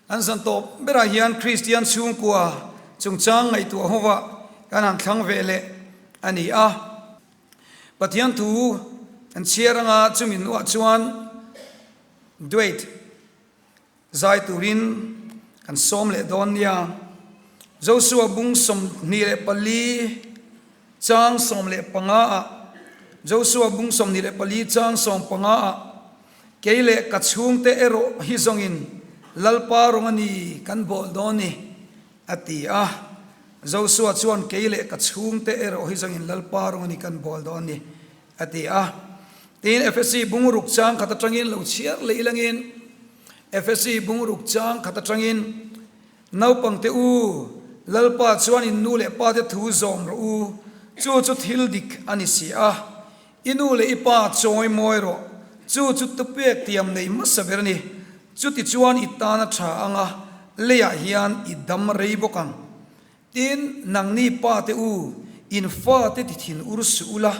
Kan zan tawp berah hian Kristian chhungkua chungchang ngaihtuah hovah kan han thlang ve leh a ni a. Pathian thu kan chhiar anga chumi hnuah chuan duet zai turin kan sawm leh dawn nia. Josua bung 24 chang 15 ah Josua bung 24 chang 15 ah Kei leh ka chhungte erawh hi zawngin Lalpa rawng a ni kan bawl dawn ni, a ti a. Josua chuan Kei leh ka chhungte erawh hi zawngin Lalpa rawng a ni kan bawl dawn ni, a ti a. Tin, Efesi bungruk chang khat atangin lo chhiar leh ilangin, Efesi bungruk chang khat atangin, Naupangte u, Lalpa chuan in nu leh pate thu zawm rawh u, chu chu thil dik a ni si a. I nu leh i pa chawi mawi rawh, chu chu tupek tiam nei hmasa ber a ni. Chutichuan i tan a tha ang a, leiah hian i dam rei bawk ang. Tin, nangni pa te u, in fate ti thin ur suh ula,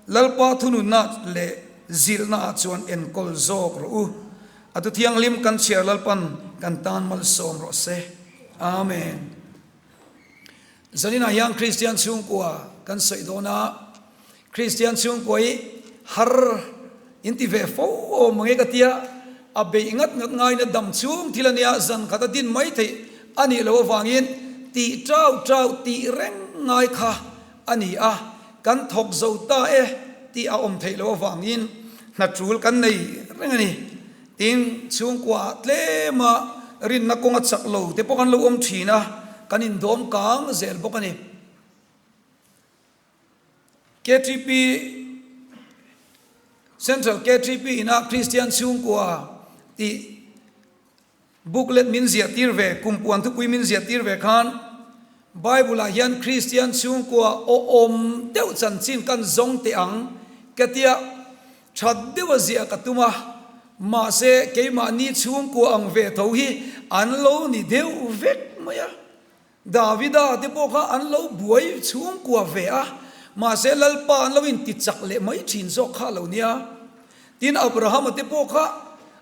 Lalpa thununna leh zilhnaah chuan enkawl zawk rawh u. A tu thianghlim kan chhiar Lalpan kan tan malsawm rawh se. Amen. Zaninah hian Kristian chhungkua kan sawi dawn a, Kristian chhungkua hi har in ti ve fo awm ang e ka tia, a beih ngat ngat ngaiin a dam chhung thil a nia, zan khat a din mai theih a nih loh avangin tih tau tau tih reng ngai kha a ni a, kan thawk zo ta e tih a awm theih loh avangin hna tul kan nei reng a ni. Tin, chhungkuaah tlema rinna kawnga chak lo te pawh kan lo awm thin a, kan indawm kang zel bawk a ni. Ktp, Central ktp ina Kristian chhungkua tih Booklet min ziah tir ve, kum puan thupui min ziah tir ve khan Bible ah hian Kristian chhungkua awhawm deuh chanchin kan zawng teh ang ka tia that deuh a ziah ka tum a, mahse keimahni chhungkua ang ve tho hi an lo ni deuh vek mai a. Davida te pawh kha an lo buai chhungkua ve a, mahse Lalpa an lo inti chak leh mai thin zawk kha a lo nia. Tin, Abrahama te pawh kha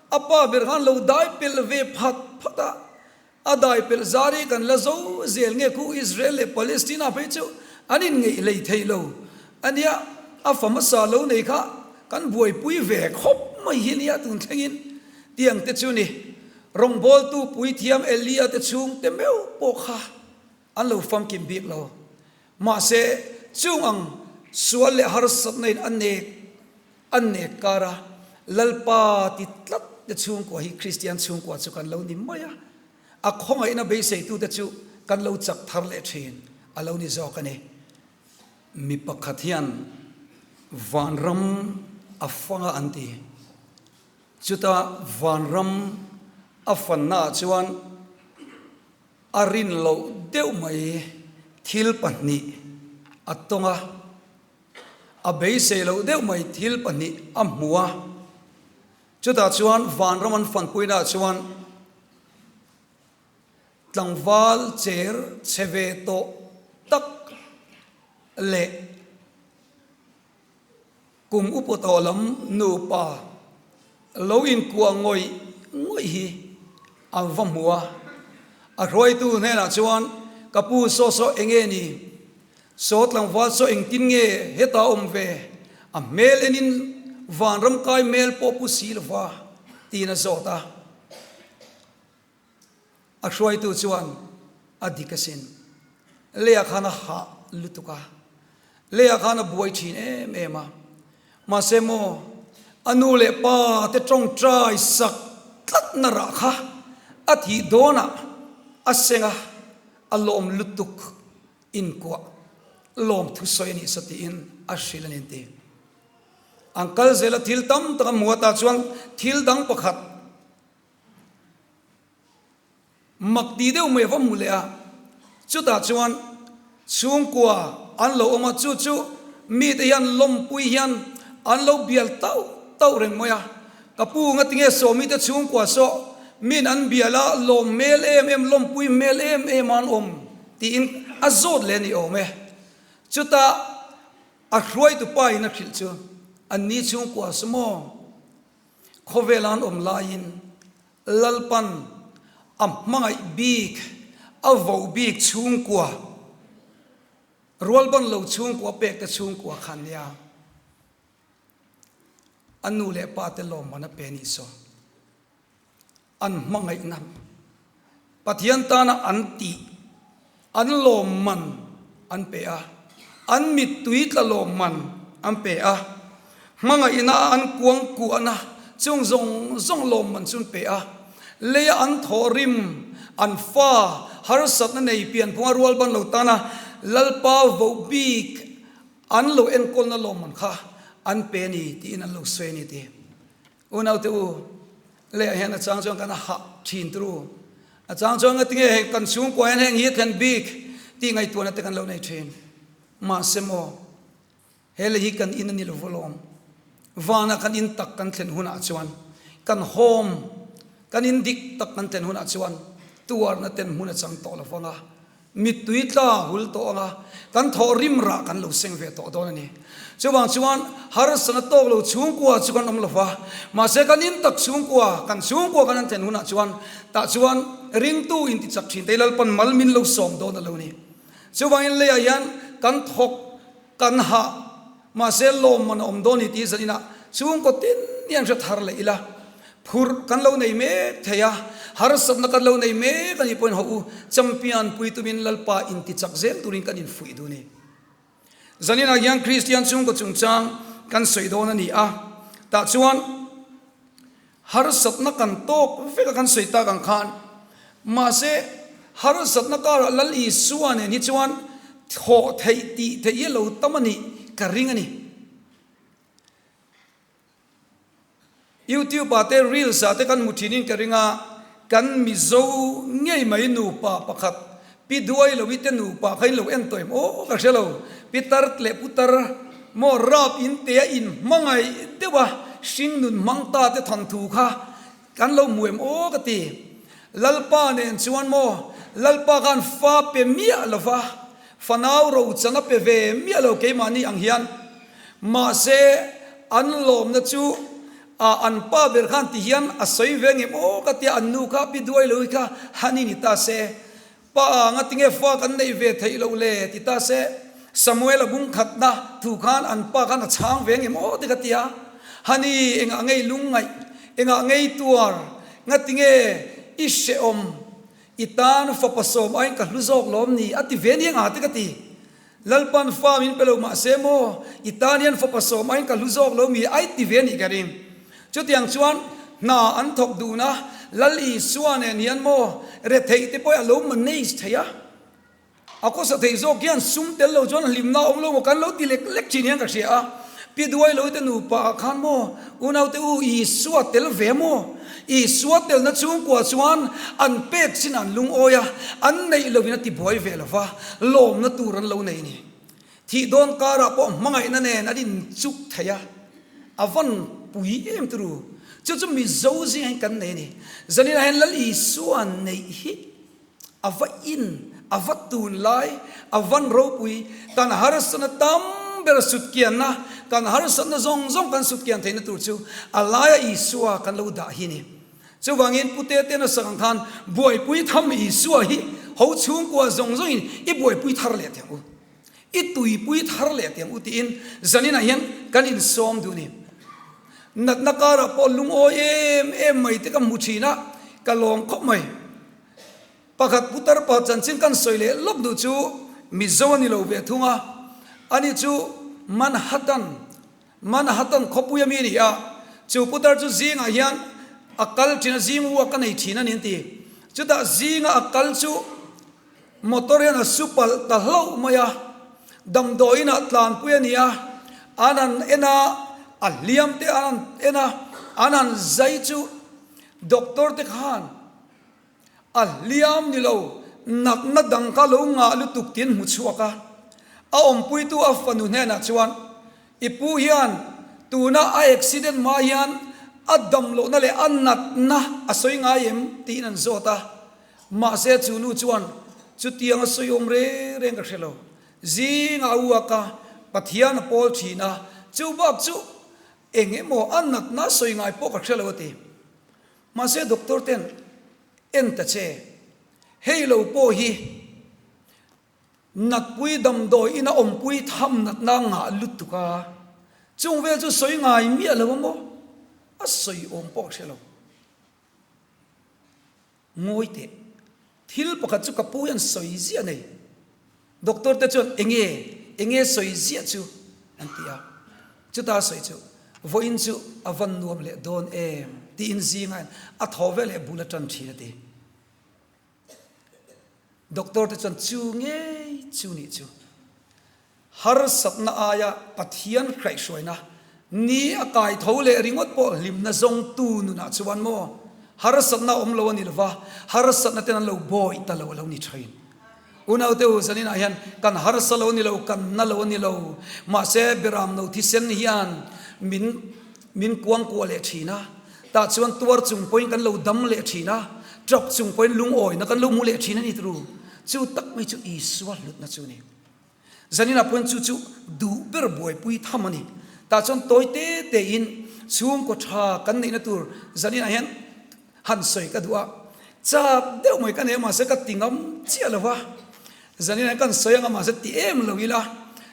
a pa ber khan lo dai pelh ve phat phat a, a dai pelh zar hi kan la zo zel nge khu Israel leh Palestina phei chu an inngeih hlei thei lo a nia, a fa hmasa lo nei kha kan buaipui ve khawp mai hi nia tun thlengin tiang te chu ni. Rawngbawltu puithiam Elia te chhungte meuh pawh kha an lo famkim bik lo. Mahse, chung ang sual leh harsatna in a nek a nek kar a, Lalpa ti tlat te chhungkua hi Kristian chhungkua chu kan lo ni mai a, a khawngaihna beiseitute chu kan lo chak thar leh thin a lo ni zawk a ni. Mi pakhat hian vanram a fang a an ti. Chutah vanram a fannaah chuan a rin loh deuh mai thil pahnih a tawng a, a beisei loh deuh mai thil pahnih a hmu a. Chutah chuan vanram an fanpuinaah chuan tlangval cher chhe ve tawh tak leh Kum upa tawh lam nupa lo inkuah ngawih ngawih hi a va hmu a, a hruaitu hnenah chuan, Ka pu, saw saw eng nge ni? Saw tlangval saw engtin nge hetah awm ve? A hmel enin vanram kai hmel pawh pu si lova, tiin a zawt a. A hruaitu chuan a dik asin. Leiah khan a hah lutuk a, leiah khan a buai thin em em a. Mahse maw, a nu leh pa te tawngtai sak tlatna rah kha a thih dawnah a seng a, a lawm lutuk inkuah lawm thusawi a nih sa tiin a hrilh a ni an ti. An kal zel a thil tam tak a hmu a tah chuan thil dang pakhat, Mak ti deuh mai a va hmu leh a, chutah chuan chhungkua an lo awm a, chu chu mite hian lawmpui hian an lo bial tauh tauh reng mai a, ka pu nga tinge sawmite chhungkua saw min an bial a, lawm hmel em em, lawmpui hmel em em an awm tiin a zawt leh a ni awm e. Chutah a hruaitu pa in a hrilh chu an ni chhungkua saw maw? Khawvela an awm laiin Lalpan A hmangaih bik, a voh bik chhungkua, rualban lo chhungkua pek te chhungkua kha nia. A nu leh pa te lawmman a pe nih saw. An hmangaihna Pathian tana an tih, an lawmman an pe a, an mittui tla lawmman an pe a, hmangaihna a an kuangkuahna chung zawng zawng lawmman chu an pe a, leia an thawhrim, an fa harsatna nei pianphunga rualban lo tana Lalpa voh bik an lo enkawlna lawmman kha an pe a ni tiin an lo sawi a ni ti. Unaute u, leh ah hian a chang chuan kan hah thin tur u. A chang chuan ngatinge hei kan chhungkua hian heng hi a thlen bik tih ngaihtuahna te kan lo nei thin. Mahse maw, he lei hi kan in a ni lo vawlawm. Vanah kan in tak kan thlen hunah chuan kan home, kan in dik tak kan thlen hunah chuan tuarna ten hmun a chang tawh lo vang a. Mittui tla hul tawh anga kan thawh rim rah kan lo seng ve tawh dawn a ni. Chuvang chuan harsatna tawk lo chhungkua chu kan awm lo va, mahse kan in tak chhungkua, kan chhungkua kan han thlen hunah chuan tah chuan ringtu intichak thin te Lalpan mal min lo sawm dawn a lo ni. Chuvangin leiah hian kan thawk kan hah Mahse lawmman a awm dawn ni tih zaninah chhungkaw tin hian hre thar leh ila, phurh kan lo nei mek thei a, harsatna kan lo nei mek a nih pawhin hawh u, champion pui tumin Lalpa intichak zel turin kan infuih duh a ni. Zaninah hian Kristian chhungkaw chungchang kan sawi dawn a ni a, tah chuan, Harsatna kan tawk vek a kan sawi tak ang khan, mahse harsatna karah Lal Isua nen hi chuan thawh theih tih theih hi a lo tam a nih ka ring a ni. YouTube ah te reels ah te kan hmu thin in ka ring a, kan Mizo ngei mai nupa pakhat Pi Duai Lovi te nupa kha in lo en tawh em aw ka hre lo, Pi Tar leh Pu Tar maw rap in te a in hmangaih deuh a hringnun hmang ta te thawnthu kha kan lo hmu em aw ka ti. Lalpa nen chuan maw Lalpa khan fa pe miah lo va, fanau rochan a pe ve miah lo keimahni ang hian. Mahse an lawmna chu A an pa ber khan ti hian a sawi ve ngem aw ka tia an nu kha pi duai lo hi kha hani ni ta se pa a nga tinge fa kan neih ve theih loh le ti ta se Samuel a bung khatna thu khan an pa khan a chhang ve ngem aw ti ka tia hani engah ngei lungngaih engah ngei tuar nga tinge i hrehawm i tan fapa sawm aiin ka hlu zawk lawm ni a ti ve nia nga ti ka ti. Lalpan fa min pe lo mahse maw i tan hian fapa sawm aiin ka hlu zawk lo mi ai ti ve a nih ka ring. Chutiang chuan hna an thawk dun a, Lal Isua nen hian maw retheih te pawh hi a lo manage thei a. A khawsa thei zawk hian sum tel lo chuan hlimna a awm lo maw kan lo ti lek lek thin hian ka hria a. Pi Duai lo te nupa ah khan maw unaute u Isua tel ve maw? Isua telna chhungkua chuan an pek chin an lungawi a, an neih loin a tibuai ve lo va, lawmna tur an lo nei ni. Thih dawn karah pawh hmangaihna nen an inchuk thei a, a van pui em turu. Chu chu Mizo zingah hian kan nei a ni. Zaninah hian Lal Isua neih hi A va in, a va tun lai, a van ropui, kan harsatna tam ber sutkianna, kan harsatna zawng zawng kan sutkian theihna tur chu a laia Isua kan lo dah hi ni. Chuvangin Pu Tete na sak ang khan buaipui tham Isua hi ho chhungkua zawng zawngin i buaipui thar leh teh ang u, i tuipui thar leh teh ang u tiin zaninah hian kan insawm duh ni. Natna karah pawh lungawi em em mai te ka hmu thin a, ka lawm khawp mai. Pakhat putar pa chanchin kan sawi leh lawk duh chu Mizo a ni lo ve thung a, ani chu Manhattan, Manhattan khawpui a mi a ni a, chu putar chu zingah hian a kal thin a, zing uak a nei thin a ni an ti. Chutah zinga a kal chu motor hian a su palh ta hlauh mai a, damdawiin ah tlanpui a ni a, an han en a, a hliam te an han en a, an han zai chu doctor te khan A hliam ni lo, natna dang kha lo ngah lutuk tiin hmu chhuak a. A awmpuitu a fanu hnenah chuan, I pu hian tuna a accident hma hian a dam lohna leh a natna a sawi ngai em? tiin an zawt a. Mahse chu nu chuan, Chutiang a sawi awm reng reng ka hre lo. Zingah a uak a, Pathian a pawl thin a, chu bak chu eng emaw a natna a sawi ngai pawh ka hre lo a ti. Mahse doctor ten. En ta che, hei lo pawh hi natpui damdawi ina awmpui tham natna ngah lutuk a, chung vel chu sawi ngai miah lo a maw? A sawi awm pawh ka hre lo. Ngawi teh, thil pakhat chu ka pu hian sawi ziah nei. Doctor te chuan enge, enge sawi ziah chu an ti a. Chuta sawi chu, vawiin chu a van nuam leh dawn em tiin zingah hian a thaw ve leh bul a tan thin a ti. Doctor te chuan chu ngei chu nih chu. Harsatna aia Pathian hraihhruaina ni a kai tho leh ringawt pawh hlimna zawngtu nunah chuan maw harsatna a awm lo a ni lova, harsatna ten an lo bawi ta lo a lo ni thin. Unaute u, zaninah hian kan harsa lo a ni lo, kan na lo a ni lo, mahse Beramno thisen hian min min kuangkuah leh thin a, tah chuan tuar chung pawhin kan lo dam leh thin a, tap chung pawhin lungawina kan lo hmu leh thin a ni turu. Chu tak mai chu Isua hlutna chu a ni. Zaninah pawhin chu chu duh ber buaipui tham a ni. Tah chuan tawi te tein chhungkaw tha kan neihna tur zaninah hian han sawi ka duh a. Chak deuh mai ka nei a mahse ka ti ngam chiah lo va. Zaninah hian kan sawi ang a mahse ti em lo ila.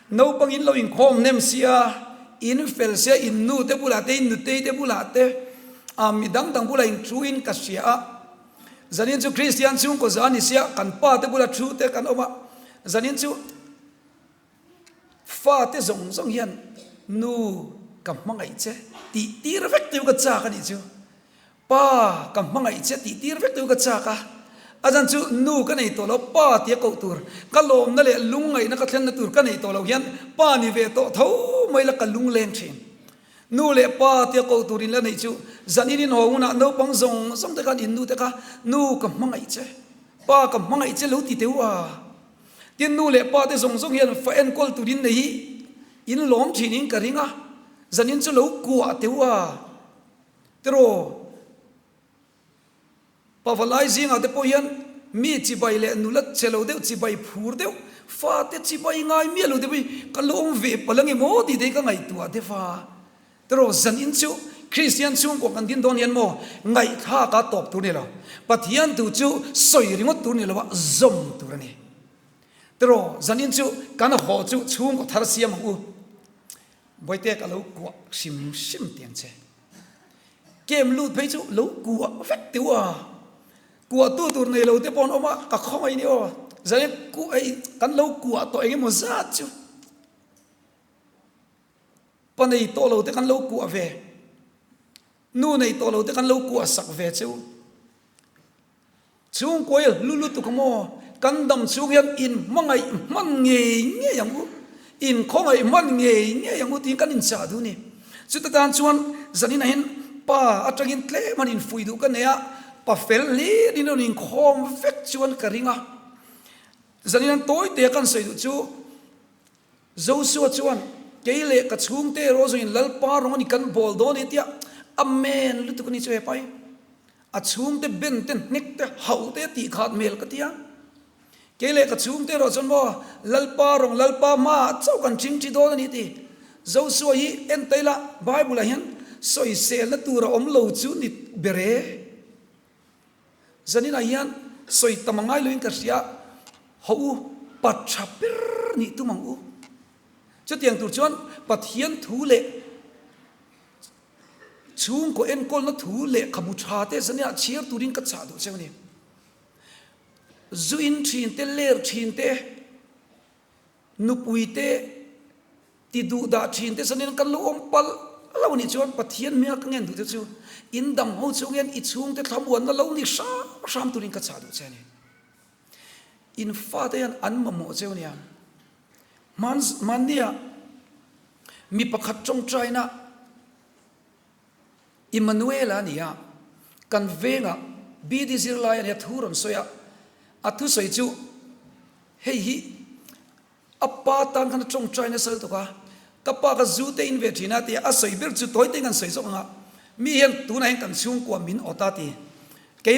Naupang in lo inkhawm hnem sia, in fel sia, in nu te bulah te, in nutei te bulah te, mi dang dang bulah in thu in ka hria a. Zanin chu Kristian chhungkaw za ni sia kan pa te bula thu te kan awm a, zanin chu fa te zawng zawng hian nu ka hmangaih che tih tir vek teu ka chak a nih chu, pa ka hmangaih che tih tir vek teu ka chak a, a zan chu nu ka nei tawh lo pa tia koh tur ka lawmna leh lungngaihna ka thlenna tur ka nei tawh lo hian pa ni ve tawh tho mai la ka lungleng thin. Nu leh pa tia koh tur in la neih chu zan in inhaw hunah naupang zawng zawng te khan in nu te kha nu ka hmangaih che, pa ka hmangaih che lo ti teu a. Tin nu leh pa te zawng zawng hian fa enkawl tur in nei hi in lawm thin in ka ring a, zan in chu lo kuah teu a. Tiraw? Pavalai zingah te pawh hian mi chibai leh nula che lo deuh, chibai phur deuh, fate chibai ngai miah lo deuh hi ka lo awm ve palh ange maw tih te hi ka ngaihtuah deuh a. Tiraw zan in chu Kristian chhungkaw kan din dawn hian maw ngaihthlak a tawp tur a ni lo. Pathian thu chu sawi ringawt tur a ni lo a, zawm tur a ni. Tiraw zan in chu kan haw chu chhungkaw thar siam ang u. Bawihte ka lo kuah hrim hrim tiang che. Kem lut phei chu lo kuah vek teuh a, kuah tu tur nei lo te pawh an awm a, ka khawngaih ni aw, zan kuah hei kan lo kuah tawh eng emaw zat chu pa nei tawh lo te kan lo kuah ve, nu nei tawh lo te kan lo kuah sak ve cheu. Chhungkuai hlu lutuk maw? Kan dam chhung hian in hmangaih hman ngei ngei ang u, in khawngaih hman ngei ngei ang u tiin kan inchah duh a ni. Chuta tan chuan zaninah hian pa atangin tlem han infuih duh ka nei a, pa fel hlir in rawn inkhawm vek chuan ka ring a. Zanin an tawi te a kan sawi duh chu Joshua chuan, Kei leh ka chhungte erawh zawngin Lalpa rawng a ni kan bawl dawn e tia Amen lutuk a ni chu hepa hi. A chhungte ben te hnek te hauh te tih khat hmel ka ti a. Kei leh ka chhungte erawh chuan maw Lalpa rawng Lalpa hmaah chauh kan ṭhingṭhi dawn a ni ti. Joshua hi en ta ila Bible ah hian sawiselna tur a awm lo chu ni ber e. Zaninah hian sawi tam a ngai loin ka hria, Haw u, pa tha ber nih tum ang u. Chutiang tur chuan Pathian thu leh chhungkaw enkawlna thu lehkhabu tha te zaninah chhiar turin ka chah duh cheu a ni. Zu in thin te, ler thin te, nupui te, Ti duh dah thin te chuanin kan lo awm palh lo anih chuan Pathian hmel ka ngen duh te chu in dam ho chung hian i chhungte thlamuanna lo ni hram hram turin ka chah duh che a ni. In fate hian an mamawh cheu nia. Hmannia mi pakhat tawngtaina Immanuela a ni a, kan vengah BD zirlai a nia thu rawn sawi a, a thusawi chu hei hi A pa tan khan a tawngtai nasa lutuk a, ka pa ka zu te in ve thin a tia a sawi ber chu tawi te in kan sawi zawk ang a, mi hian tunah hian kan chhungkua min awt a ti. Kei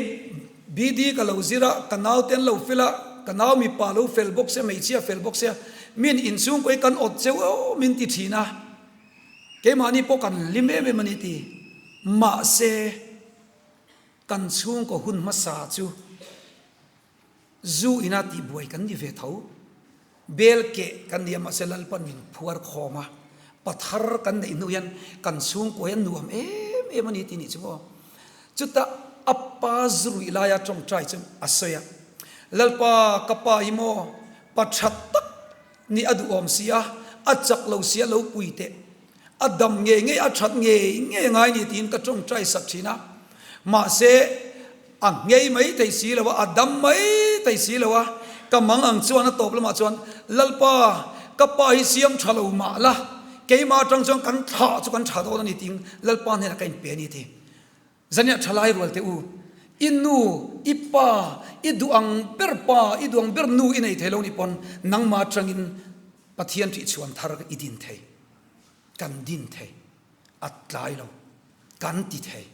BD ka lo zir a, ka nau te an lo fel a, ka nau mipa lo fel bawk sia, hmeichhia fel bawk sia, min inchhungkua hi kan awt cheu aw min ti thin a, keimahni pawh kan hlim em em a ni ti. Mahse. Kan chhungkaw hun hmasa chu zu ina tihbuai kan ni ve tho. Bel keh kan ni a mahse Lalpan min phuar khawm a, pathar kan neih hnu hian kan chhungkaw hi a nuam em em a ni tih nih chu maw. Chutah a pa zu ruih laia tawngtai chu a sawi a, Lalpa ka pa hi maw pa tha tak ni a duhawm si a, a chak lo si a lo pui teh. A dam ngei ngei, a that ngei ngei a ngai ni tiin ka tawngtai sak thin a. Mahse, a nghei mai thei si lo a, a dam mai thei si lo a. Ka mang ang chuan a tawp lamah chuan, Lalpa, ka pa hi siam tha lo mah la, keimah atang chuan kan thlah chu kan tha dawn a ni tiin Lalpa hnenah ka inpe a ni ti. Zaniah thalai rual teh u, i nu, i pa, i duh ang ber pa, i duh ang ber nu i nei thei lo nih pawn nangmah atangin Pathian ṭihchhuan thar i din thei, kan din thei, a tlai lo, kan ti thei.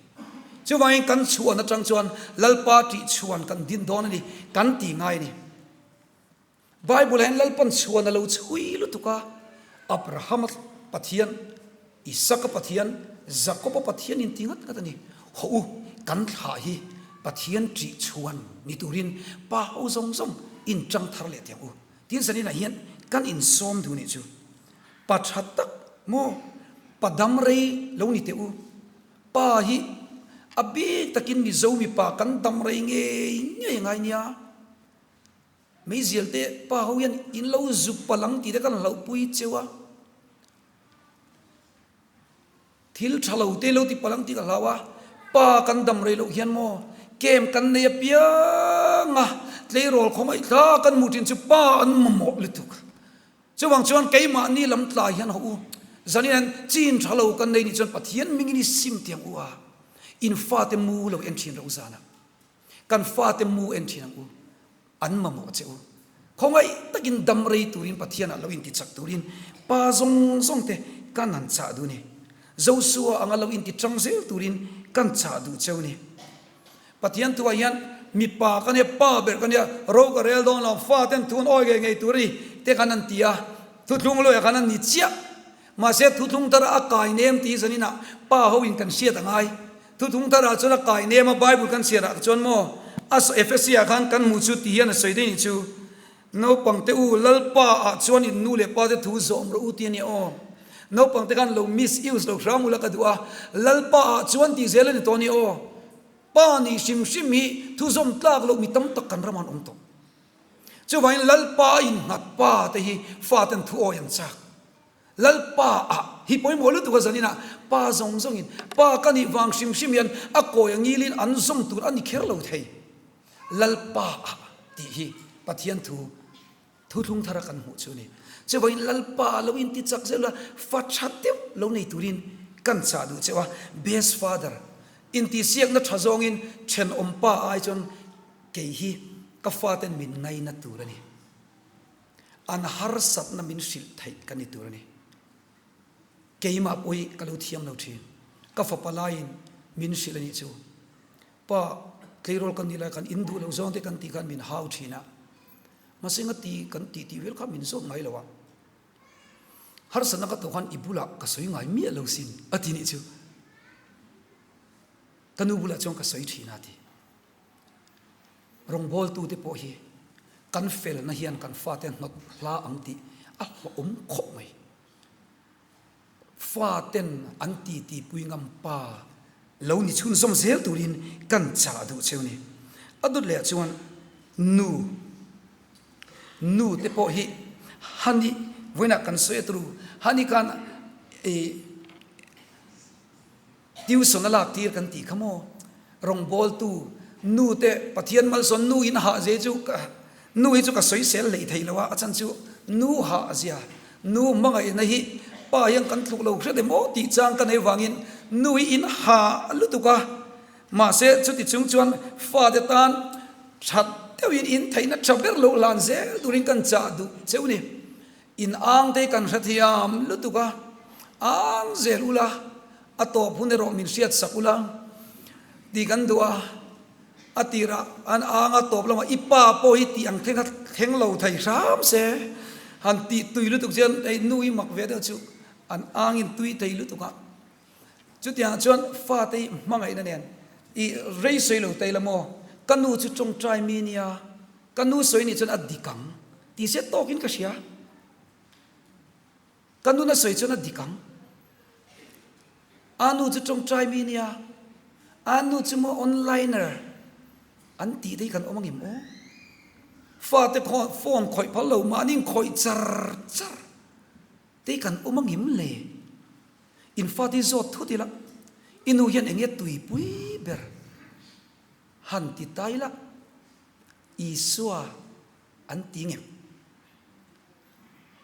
Chuvangin kan chhuan atang chuan Lalpa ṭihchhuan kan din dawn a ni, kan ti ngai a ni. Bible-ah hian Lalpan chhuan a lo chhui lutuk a, Abrahama Pathian, Isaka Pathian, Jakoba Pathian in ti ngat ngat a ni. Hawh u, kan thlah hi Pathian ṭih chhuan ni turin pa ho zawng zawng in ṭang thar leh teh ang u. Tin zaninah hian kan insawm duh nih chu pa ṭha tak maw, pa dam rei lo ni teh u. Pa hi a bik takin Mizo mipa kan dam rei ngei ngei a ngai nia. Meizial te pa ho hian in lo zuk palh ang tih te kan hlauhpui cheu a, thil tha lo te lo ti palh ang tih ka hlau a, pa kan dam rei loh hian maw kem kan nei apiang a, tleirawl khawngaih thla kan hmuh thin chu pa an mamawh lutuk. Chuvang chuan keimahni lam tlai hian haw u, zanin hian chin tha lo kan nei nih chuan Pathian mingin i sim tiang u a, in fate mu lo en thin ro zanah. Kan fate mu en thin ang u, an mamawh che u. Khawngaih takin dam rei turin Pathianah lo intichak turin pa zawng zawng te kan han chah duh ni. Josua anga lo intichang zel turin kan chah duh cheu ni. Pathian thuah hian mipa ka nia, pa ber ka nia, ro ka rel dawn lo, faten thu an awi ngei ngei tur a ni te khan an ti a, thuthlung luiah khan an ni chiah. Mahse thuthlung thara a kai nem tih zaninah pa ho in kan hriat a ngai. Thuthlung tharah chuan a kai nem a, Bible kan chhiarah chuan maw a Ephesi ah khan kan hmuh chu ti hian a sawi daih nih chu, Naupang te u, Lalpa ah chuan in nu leh pa te thu zawm rawh u ti a nia aw. Naupang te khan lo misuse lo hram ula ka duh a, Lalpa ah chuan tih zel a ni tawh a nia aw. Pa nih hrim hrim hi thu zawm tlak loh mi tam tak kan ramah an awm tawh. Chuvangin Lalpa a innghat pa te hi faten thu awi an chak. Lalpa ah hi pawimawh lutuk a zanin ah pa zawng zawngin pa ka nih vang hrim hrim hian a kawi a ngilin an zawm tur a ni kher lo thei. Lalpa ah tih hi Pathian thu thuthlung thara kan hmuh chu a ni. Chuvangin Lalpa ah lo inti chak zeuh la fa tha deuh lo nei turin kan chah duh cheuh a. Best father intihsiakna tha zawngin thenawm pa ai chuan kei hi ka faten min ngaina tur a ni. An harsatna min hrilh theih ka ni tur a ni. Keimah pawh hi ka lo thiam lo thin. Ka fapa laiin min hrilh a nih chu. Pa, tleirawl kan nih lai khan in duh loh zawng te kan tih khan min hau thin a. Mahse nga ti kan tih tih vel kha min zawt ngai lo a. Harsatna ka tawh khan i bulah ka sawi ngai miah lo sin a ti nih chu. Ka nu bulah chuan ka sawi thin a ti. Rawngbawltute pawh hi kan felna hian kan fate hnawt hla ang tih a hlawhawm khawp mai. Faten an titi pui ngam pa lo ni chhunzawm zel turin kan chah duh cheu ni. A dawt leh ah chuan nu, nu te pawh hi hani vawiinah kan sawi a turu, hani khan ih Tuition a lak tir kan tih kha maw? Rawngbawltu nu te Pathian malsawn nu in hah zia chu ka nu hi chu ka sawisel hlei thei lo a, a chhan chu nu hah zia, nu hmangaihna hi pa hian kan tluk lo hret em aw tih chang ka nei vangin nu hi in hah lutuk a, mahse chuti chung chuan fate tan that deuhin in theihna tha ber lo hlan zel turin kan chah duh cheu ni. In ang te kan hrethiam lutuk a, ang zel ula, a tawp hun erawh min hriat sak ula tih kan duh a, a tirah an ang a tawp lamah i pa pawh hi tih ang thleng kha thleng lo thei hram se, han tih tui lutuk chuan hei nu hi mak ve deuh chu an angin tui thei lutuk a, chutiangah chuan fate hi hmangaihna nen. I rei sawi lo ta ila maw? Ka nu chu tawngtai mi nia, ka nu sawi nih chuan a dik ang tih se tawkin ka hria. Ka nun a sawi chuan a dik ang. A nu chu tawngtai mi nia, a nu chu maw onliner an tih te hi kan awm angem aw? Fate phone khawih phal lo mahni inkhawih char char te hi kan awm angem le? In fate hi zawt thut ila, i nu hian enge tuipui ber han ti ta ila, Isua an ti ngem?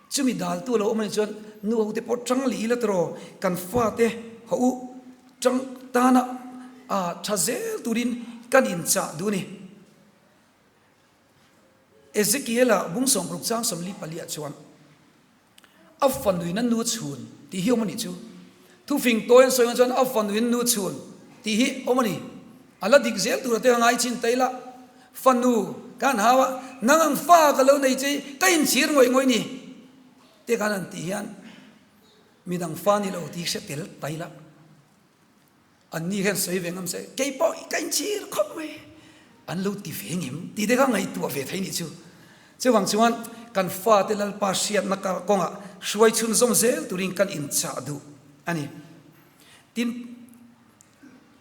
Chumi daltu a lo awm anih chuan nu ho te pawh tang leh ila tawh kan fate haw u tang tana tha zel turin kan inchah duh a ni. Ezekiel-a bung sawmruk chang 44 ah chuan a fanuin a nu chhun tih hi awm a nih chu. Thufing tawi an sawi ang chuan a fanuin nu chhun tih hi awm a ni. A la dik zel tur a te a ngai chin ta ila fanu ka han hau a, nang ang fa ka lo nei che ka inchhir ngawih ngawih ni te khan han tih hian midang fa ni lo tih hre tel ta ila. An ni hian sawi ve ngam se, kei pawh ka inchhir khawp mai, an lo ti ve ngem tih te kha ngaihtuah ve thei nih chu. Chuvang chuan kan fate Lalpa hriatna kawngah hruai chhunzawm zel turin kan inchah duh a ni. Tin,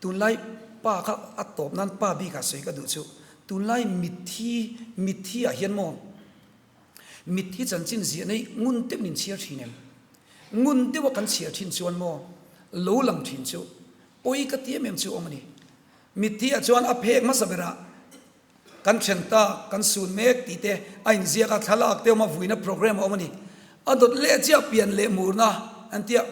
tunlai pa kha a tawp nan pa bikah sawi ka duh chu, tunlai mitthi, mitthi ah hian maw, Mitthi chanchin ziah nei ngun deuhin in chhiar thin em? Ngun deuha kan chhiar thin chuan maw lo lang thin chu pawi ka ti em em chu awm a ni. Mitthi ah chuan a phek hmasa berah kan then ta, kan sun mek tih te a inziak a, thlalak te awm a, vuina program a awm a ni. A dawt leh chiah pian leh murna an tia,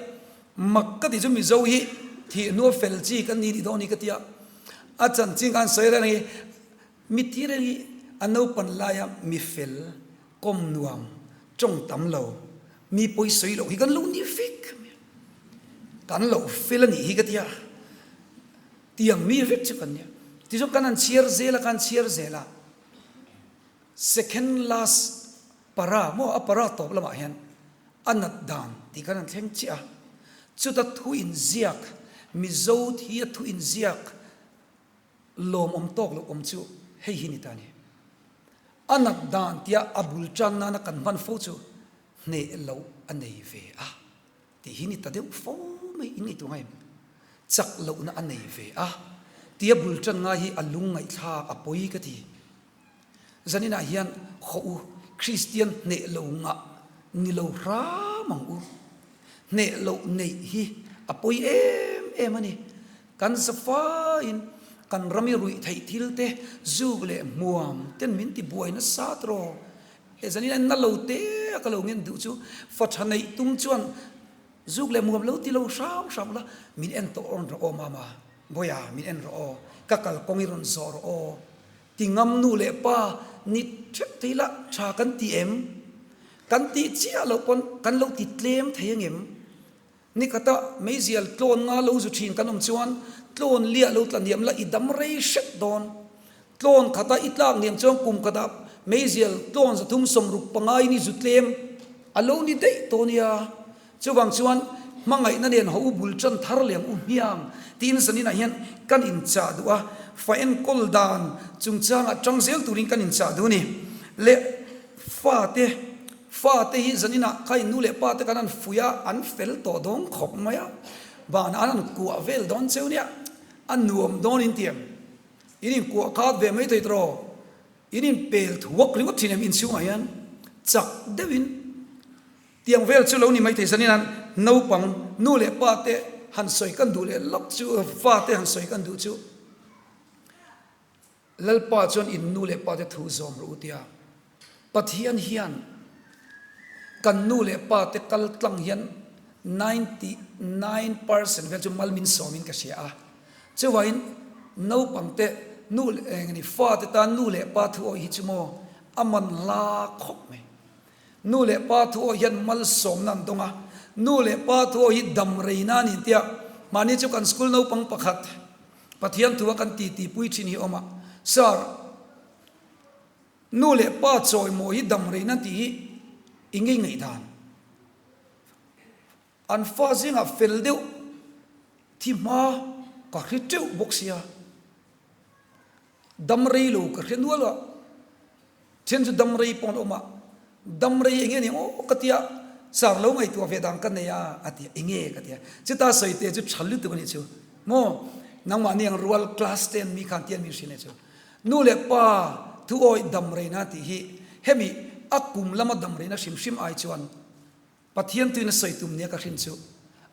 mak ka ti chu Mizo hi thih hnua fel chi kan ni tih dawn hi ka tia. A chanchin khan sawi reng hi Mitthi reng hi a naupan laia mi fel, kawm nuam, tawng tam lo, mi pawi sawi loh hi kan lo ni vek mai a. Kan lo fel a nih hi ka ti a, tiang mi vek chu kan nia. Tichuan kan han chhiar zel a, kan chhiar zel a, second last para maw a para tawp lamah hian a nat dan tih kan han thleng chiah a. Chuta thu inziak, Mizo thi a thu inziak, Lawmawm tawk loh awm chu hei hi ni ta ni. A nat dan tia a bul tan nana kan hman fo chu hneh loh a nei ve a tih hi ni ta deuh fo mai in ngaihtuah ngai em? Chak lohna a nei ve a tia bul tan ngai hi a lung ngaihthlak a pawi ka ti. Zaninah hian haw u, Kristian hneh lo ngah ni lo hram ang u. Hneh loh neih hi a pawi em em a ni. Kan zafaiin kan ram i ruih theih thil te, zuk leh hmuam ten min ti buai nasa tawh. He zanin a na lo te a ka lo ngen duh chu fa tha neih tum chuan zuk leh hmuam lo ti lo hram hram ula, min en tawh rawn rawh aw mama, Bawiha min en rawh aw, ka kalkawng i rawn zawh rawh aw. Ti ngam nu leh pa ni theuh thei la tha kan ti em? Kan tih chiah loh pawn kan lo ti tlem thei angem? Ni khata meizial tlawn nga lo zu thin kan awm chuan tlawn liah lo tla hniam la i dam rei hrep dawn. Tlawn khata i tlak hniam chuan kum khatah meizial tlawn 360 in i zu tlem a lo ni daih tawh nia. Chuvang chuan hmangaihna nen ho u bul tan thar lem u hmiang tiin zaninah hian kan inchah duh a, fa enkawl dan chungchangah tang zel turin kan inchah duh a ni. Le fate, fate hi zaninah kha in nu leh pa te kan han fuih a, an fel tawh dawn khawp mai a, banah an han kuah vel dawn cheu nia, a nuam dawn in ti em? In inkuah khat ve mai thei tawh, in inpel thuak ringawt thin em inchhungah hian chak deuhin. Tiang vel chu lo ni maithei zanin an naupang nu leh pa te han sawi kan duh leh lawk chu fa te han sawi kan duh chu Lalpa chuan in nu leh pa te thu zawm rawh u tia Pathian hian kan nu leh pa te kal tlang hian 99% vel chu mal min sawm in ka hria a chuvangin naupang te nu leh eng ni fa te tan nu leh pa thu awih hi chu maw a man hla khawp mai. Nu leh pa thu awih hian malsawmna an dawng a, nu leh pa thu awih hi dam reina a ni tia mahni chu kan school naupang pakhat Pathian thua kan titi pui thin hi awm a, Sir, nu leh pa chawimawi hi dam reina tih hi i ngei ngaihdan. An fa zingah fel deuh thi hma ka hri teuh bawk sia. Dam rei lo ka hre nual a, then chu dam rei pawh an awm a, dam rei enge ni aw ka tia, sir lo ngaihtuah ve dan ka nei a a ti a, enge ka tia, chuta sawi te chu tha lutuk a nih chu maw, nangmahni ang rual class ten mi khan tian min hrilh a nih chu. Nu leh pa thu awih dam reina tih hi hemi a kum lama dam reina hrim hrim ai chuan Pathian tuin a sawi tum nia ka hrin chu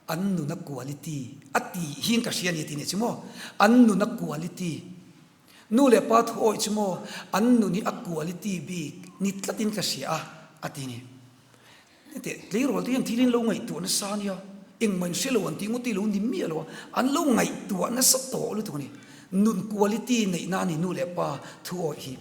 an nuna quality a tih hian ka hria a ni tih nih chu maw? An nuna quality. Nu leh pa thu awih chu maw an nun hi a quality bik ni tlatin ka hria a a ti ni. Heti tleirawl te hian thil in lo ngaihtuah nasa ania, engmah in hre lo an tih ngawt hi lo ni miah lo a, an lo ngaihtuah nasa tawh lutuk a ni. Nun quality neihna a ni nu leh pa thu awih hi.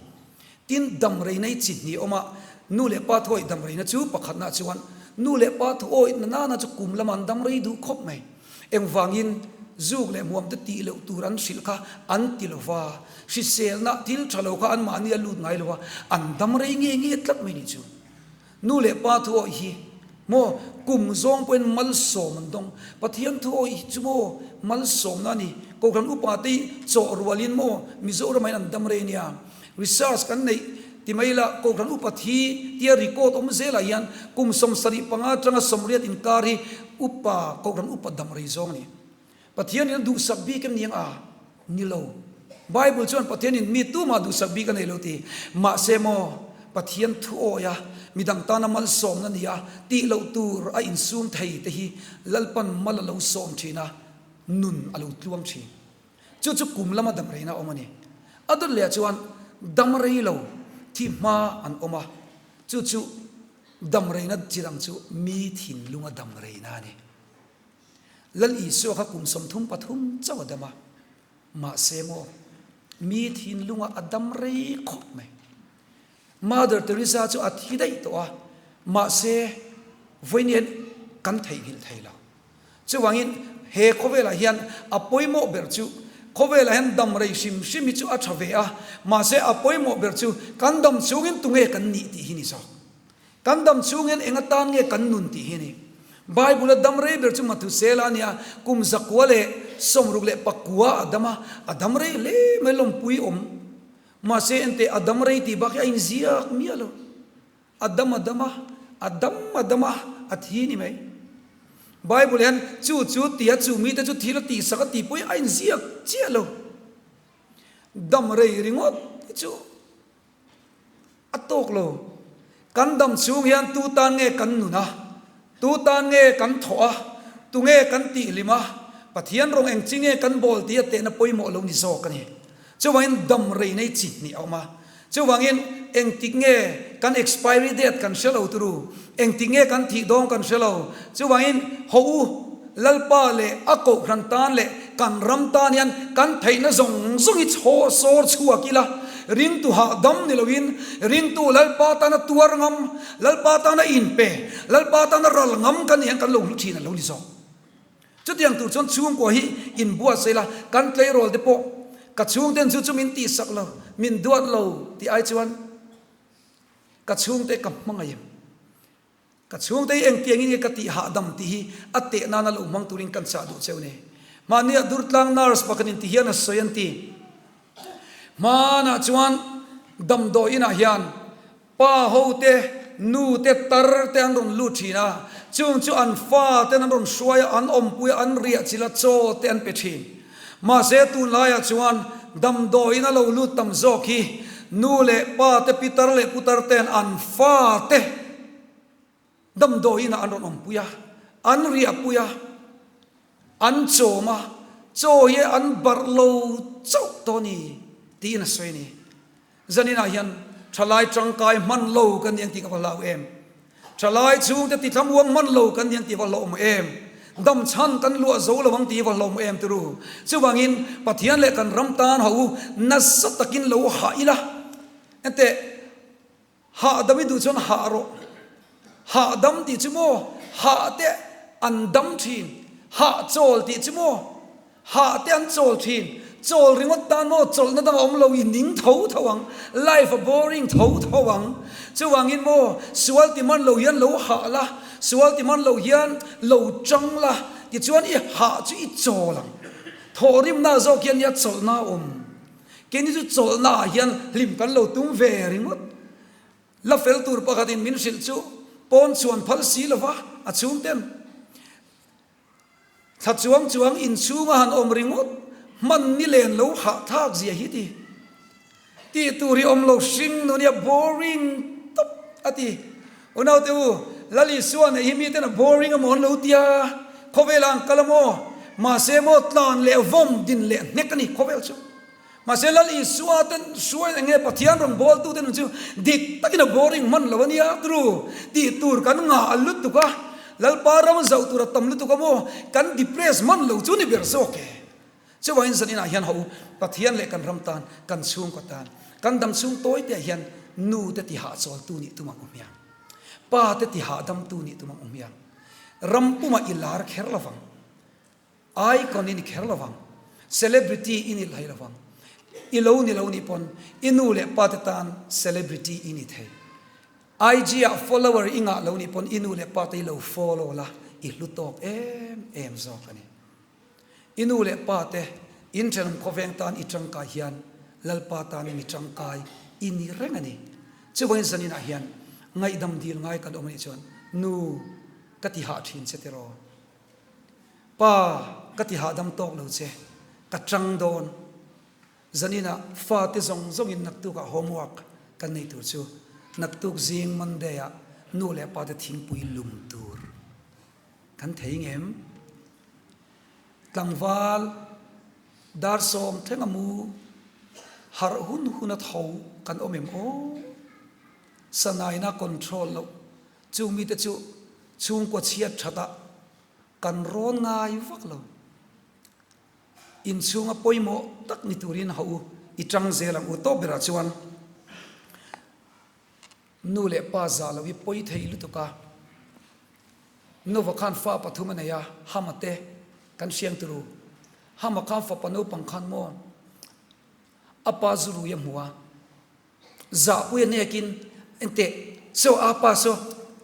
Tin, damreina hi chi hnih a awm a, nu leh pa thu awih damreina chu pakhatna chuan nu leh pa thu awih na nana chu kum lama an damrei duh khawp mai. Engvangin zuk leh hmuam te tih loh tur an hrilh kha an ti lo va, hriselna thil tha lo kha anmahni a lut ngai lo a, an damrei nge nge tlat mai ni chu. Nu leh pa thu awih hi maw kum zawng pawhin malsawm an dawng. Pathian thu awih hi chu maw malsawmna a ni. Kohhran upa te hi chawh rualin maw Mizoram ah hian an dam rei ania. Research kan neih ti mai ila Kohhran upa thi tia record awm zelah hian kum 75 atanga 80 inkar hi upa Kohhran upa dam rei zawng a ni. Pathian in a duhsak bik em ni ang a? Ni lo. Bible chuan Pathian in mi tumah duhsak bik a nei lo ti. Mahse maw, Pathian thu awi a, midang tana malsawmna ni a, tih loh tur a insum thei te hi Lalpan mal a lo sawm thin a, nun a lo tluang thin. Chu chu kum lama dam reina a awm a ni. A dawt leh ah chuan dam rei lo thi hma an awm a, chu chu dam reina chi dang chu mi thinlunga dam reina a ni. Lal Isua kha kum 33 chauh a dam a, mahse maw, mi thinlungah a dam rei khawp mai. Mother Teresa chu a thi daih tawh a, mahse vawiin kan theihnghilh thei lo. Chuvangin he khawvelah hian a pawimawh ber chu, khawvelah hian dam rei hrim hrim hi chu a tha ve a, mahse a pawimawh ber chu kan dam chungin tunge kan nih tih hi ni zawk. Kan dam chhung hian eng atan nge kan nun tih hi a ni. Bible-a dam rei ber chu Mathusela a ni a, kum 164 a dam a, a dam rei hle mai lawmpui awm. Mahse enteh a dam rei tih bak hi a inziak miah lo. A dam a dam a, a dam a dam a, a thi ni mai. Bible hian chu chu tia chu mite chu thil a tihsak a tih pawhin a inziak chiah lo. Dam rei ringawt hi chu. A tawk lo. Kan dam chhung hian tu tan nge kan nun a? Tu tan nge kan thawh a? Tu nge kan tihhlim a? Pathian rawng eng chi nge kan bawl tih a tehna pawimawh lo ni zawk a ni. Chuvangin dam rei nei chi hnih a awm a. Chuvangin engtik nge kan expiry date kan hre lo turu? Engtik nge kan thih dawng kan hre lo? Chuvangin haw u, Lalpa leh a kohhran tan leh kan ram tan hian kan theihna zawng zawng hi chhaw sawr chhuak ila, ringtu hahdam ni loin ringtu Lalpa tana tuar ngam, Lalpa tana inpe, Lalpa tana ral ngam kan nih hian kan lo hlu thin a lo ni zawk. Chutiang tur chuan chhungkua hi inbuatsaih ila, kan tleirawl te pawh ka chhungten chu chu min tihsak lo, min duat lo tih ai chuan ka chhungte ka hmangaih em? Ka chhungte hi engtiangin nge ka tih hahdam tih hi a teh nana lo hmang turin kan chah duh cheu ni. Mahnia Durtlang nurse pakhat in ti hian a sawi an ti. Hmanah chuan damdawi inah hian pa ho te, nu te, tar te an rawn lut thin a, chung chu an fa ten an rawn hruai a, an awmpui a, an riah chilh a, chaw te an pe thin. Mahse tunlaiah chuan damdawi in a lo lut tam zawk hi nu leh pa te, pitar leh putar ten an fa te, Damdawi inah an rawn awmpui a, an riahpui a, an chawm a, chaw hi an barh lo chauh tawh a ni tiin a sawi a ni. Zaninah hian thalai tangkai hman lo kan ni ang tih ka va hlau em? Thalai chhungte tithlam uang hman lo kan ni ang tih va hlauhawm em? Dam chhan kan luah zo lo ang tih va hlauhawm em turu? Chuvangin Pathian leh kan ram tan ho u nasa takin lo hah ila. Enteh. Hahdam i duh chuan hah rawh. Hahdam tih chu maw hah te an dam thin. Hah chawl tih chu maw hah te an chawl thin. Chawl ringawt tan maw chawlhna dang a awm lo i ning tho tho ang. Life a boring tho tho ang. Chuvangin maw sual ti man lo hian lo hah la, sual ti man lo hian lo chang la tichuan i hah chu i chawl ang. Thawhrimna zawk hian nia chawlhna a awm. Keini chu chawlhna ah hian hlim kan lo tum ve ringawt. La fel tur pakhatin min hrilh chu pawn chhuan phal si lova a chhungten thla chuang chuang inchhunga han awm ringawt hman ni len lo hahthlak zia hi ti. Tih tur hi awm lo hring nun hi a boring tawp a ti. Unaute u, Lal Isua neih hi miten a boring amaw an lo tia, khawvelah an kal amaw? Mahse maw tlan leh vawm din leh hnek a ni khawvel chu. Mahse Lal Isua ten hruai eng nge Pathian rawn bawltu te nun chu dik takin a boring hman lo a nia turu. Tih tur kan ngah lutuk a, Lalpa ram zauh tur a tam lutuk amaw kan depress hman lo chu ni ber zawk e. Chuvangin zaninah hian ho Pathian leh kan ram tan, kan chhungkaw tan, kan dam chhung tawi te ah hian nu te ti hahchawltu nih tum ang u hmiang. Pa te ti hahdamtu nih tum ang u hmiang. Ram pumah i lar kher lovang. Icon i ni kher lovang. Celebrity i ni hlei lovang. I lo ni lo nih pawn i nu leh pa te tan celebrity i ni thei. IG ah follower i ngah lo nih pawn i nu leh pa te i lo follow la, i hlu tawk em em zawk a ni. I nu leh pa te in thenawm khawveng tan i tangkai hian Lalpa tanin i tangkai i ni reng a ni. Chuvangin zaninah hian ngaihdam dil ngai kan awm a nih chuan Nu ka ti hah thin che tiraw? Pa ka ti hahdam tawk lo che, ka tang dawn. Zaninah fate zawng zawngin naktukah homework kan nei tur chu naktuk zing Monday-ah nu leh pa te thingpui lum tur kan thei ngem? Tlangval dar sawm thleng a mu harh hun hun a tho kan awm em aw? Sanaina control loh chung mite chu chhungkua chhiat thatah kan rawn ngai vak lo. Inchhunga pawimawh tak ni turin hauh u i tang zel ang u tawp berah chuan nu leh pa zah loh hi pawi thei lutuk a. Nova khan fa pathum a nei a, Hama te kan hriang turu. Hama khan fapa naupang khan maw a pa zu rui a hmu a, zahpui a nekin enteh saw a pa saw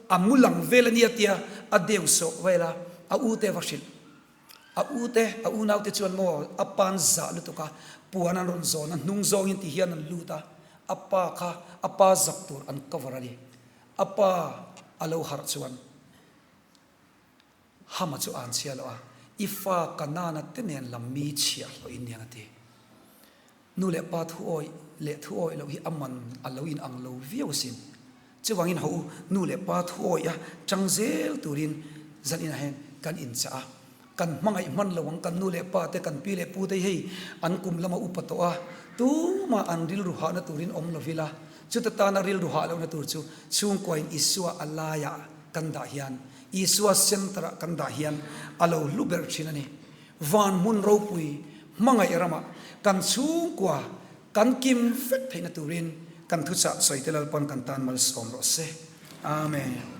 a mu lang vel a nia tia a deu sawh vel a, a u te va hrilh. A u te, a unau te chuan maw a pa'n zah lutuk a, puan an rawn zawn a, hnung zawngin ti hian an lut a, a pa kha a pa zak tur an cover a ni. A pa a lo harh chuan Hama chu an chhia loh a, I fa Kanana te nen lam mi chhiah hlawh in niang a ti. Nu leh pa thu awih leh thu awih loh hi a man a lo in ang lo viau asin. Chuvangin ho u, nu leh pa thu awih a chang zel turin zan inah hian kan inchah a. Kan hmangaih hman lo ang, kan nu leh pa te, kan pi leh pu te hi hei an kum lama upa tawh a, tumah an rilru hahna turin awm lo ila, chuta tana rilru hah lohna tur chu chhungkuain Isua a laiah kan dah hian, Isua center-ah kan dah hian a lo hlu ber thin a ni. Van hmun ropui hmangaih ramah kan chhungkua kan kim vek theihna turin kan thuchah sawi te Lalpan kan tan malsawm rawh se. Amen.